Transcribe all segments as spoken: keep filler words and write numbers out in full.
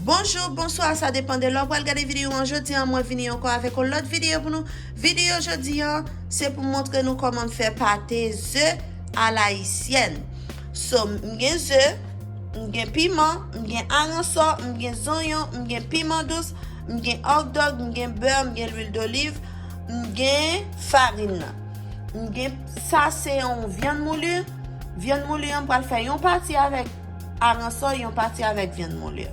Bonjou, bonswa, sa depann de lè w pral gade videyo an. Jodi an, mwen vini ankò avèk yon lòt videyo pou nou. Videyo jodi an, se pou montre nou kòman m fè pate ze alayisyèn. So, m gen ze, m gen piman, m gen aransò, m gen zonyon, m gen piman dous, m gen hòtdòg, m gen bè, m gen lwil doliv, m gen farin nan. M gen, sa se yon vyann mouli. Vyann mouli an, m pral fè yon pati avèk aransò, yon pati avèk vyann mouli.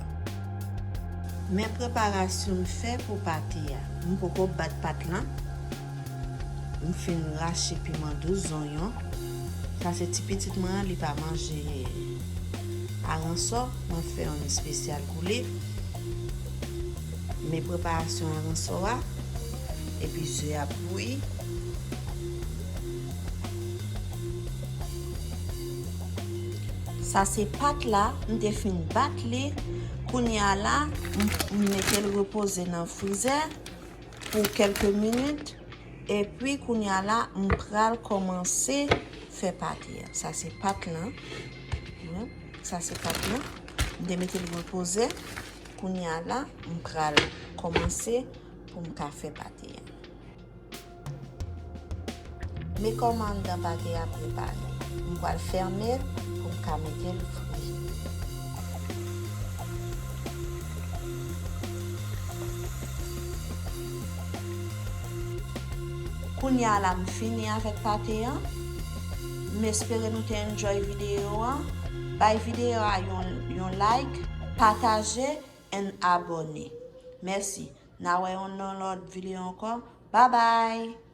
Men preparasyon m fè pou pate a. M poko bat pat lan. M fin rache piman dous, zonyon. Sa se ti pitit mwen an, li pa manje aransò. Mwen fè yon espesyal pou li. Men preparasyon aransò a. Epi ze ap bouyi. Sa se pat la, m te fin bat li. Kounye a la, m, m mete l repoze nan frizè pou kèlke minit. Epi kounye a la, m pral kòmanse fè pate a. Sa se pat lan. Wi, sa se pat lan. M te mete l repoze. Kounye a la, m pral kòmanse pou m ka fè pate a. Men kòman anndan pate a prepare. M pral fèmen l pou m ka mete l fri. Kounye a la, m fini avèk pate an. M espere nou te enjoy videyo an. Bay videyo a yon, yon like, pataje, and abòne. Mèsi. N a wè yon nan lòt videyo ankò. Babay!